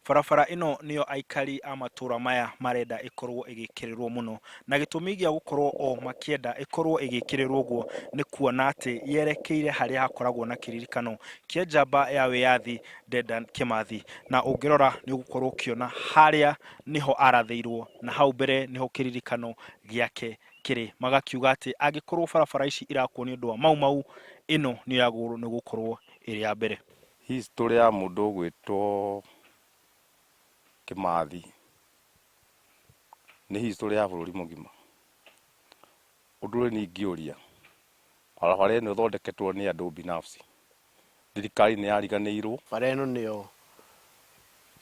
Barabara ĩno nĩyo aikari a matũra maya marenda ĩkorwo ĩgĩkĩrĩrwo mũno, na gĩtũmi gĩa gũkorwo o makĩenda ĩkorwo ĩgĩkĩrĩrwo ũguo nĩ kuona atĩ yerekeire harĩa hakoragwo na kĩririkano kĩa njamba ya wĩyathi Dedan Kimathi, na ũngĩrora nĩ ũgũkorwo ũkĩona harĩa nĩho arathĩirwo na hau mbere nĩho kĩririkano gĩake kĩrĩ. Magakiuga atĩ angĩkorwo barabara ici irakwo nĩ ũndũ wa Mau Mau, ĩno nĩyo yagĩrĩirwo nĩ gũkorwo ĩrĩ ya mbere. History ya mũndũ ũgwĩtwo Kĩmathi nĩ history ya bũrũri mũgima. Ũndũ ũrĩa niĩ ingĩũria, barabara ĩno ĩthondeketwo nĩ andũ binafsi, thirikari nĩ yariganĩirwo? Bara ĩno nĩyo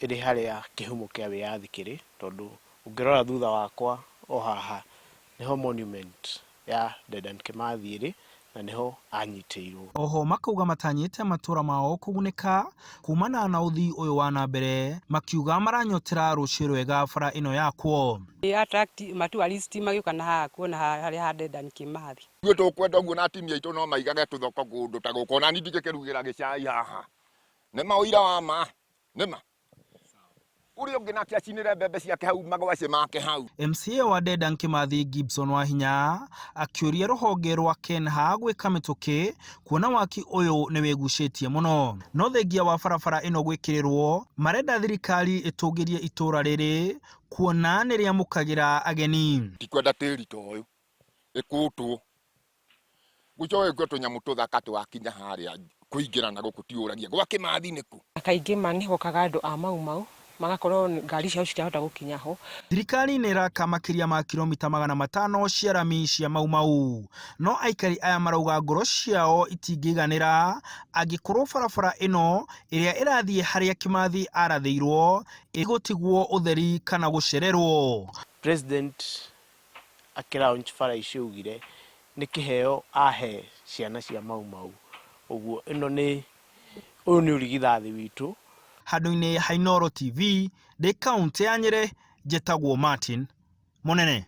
ĩrĩ harĩa kĩhumo kĩa wĩyathi kĩrĩ, tondũ ũngĩrora thutha wakwa o haha nĩho monument ya Dedan Kimathi ĩrĩ na nĩho anyitĩirwo. Oho makauga matanyĩte matũra mao kũgunĩka kumana na ũthii ũyũ wa na mbere, makiuga maranyotera rũciũ rwega bara ĩno yakwo. Attract ma tourist magĩũka na haha kuona harĩa ha Dedan Kimathi. Ithuĩ tũkwenda ũguo na atumia aitũ no maigage tũthoko kũndũ ta gũkũ, ona niĩ ndingĩkĩrugĩra gĩcai haha. Nĩ ma ũira wa ma, nĩ ma. Ũrĩa ũngĩ nake acinĩre mbembe ciake hau magwacĩ make hau. MCA wa Dedan Kimathi Gibson Wahinya akĩũria rũhonge rwa KENHA gwĩka mĩtũkĩ kuona waki ũyũ nĩ wĩgucĩtie mũno. No thengia wa barabara ĩno gwĩkĩrĩrwo, marenda thirikari ĩtũgĩrie itũra rĩrĩ kuona nĩ rĩamũkagĩra ageni. Ndikwenda tĩri ta ũyũ ĩkũtwo gũcoke gwĩkwo tũnyamũ tũthaka twakinya harĩa kũingĩra na gũkũ tiũragia gwa Kĩmathi nĩkũ. Na kaingĩ ma nĩ hokaga andũ a Mau Mau magakorwo ngari ciao citirahota gũkinya ho. Thirikari nĩ ĩraka makĩria ma kilomita 500 cia rami cia Mau Mau, no aikari aya marauga ngoro ciao itingĩiganĩra angĩkorwo barabara ĩno ĩrĩa ĩrathiĩ harĩa Kĩmathi arathĩirwo ĩgũtigwo ũtheri kana gũcererwo. President akĩ launch bara icio augire nĩ kĩheo ahe ciana cia Mau Mau. Ũguo ĩno nĩ, ũyũ nĩ ũrigithathi witũ. Handũ-inĩ ha Inooro TV, ndĩ kauntĩ ya Nyĩrĩ, njĩtagwo Martin Mũnene.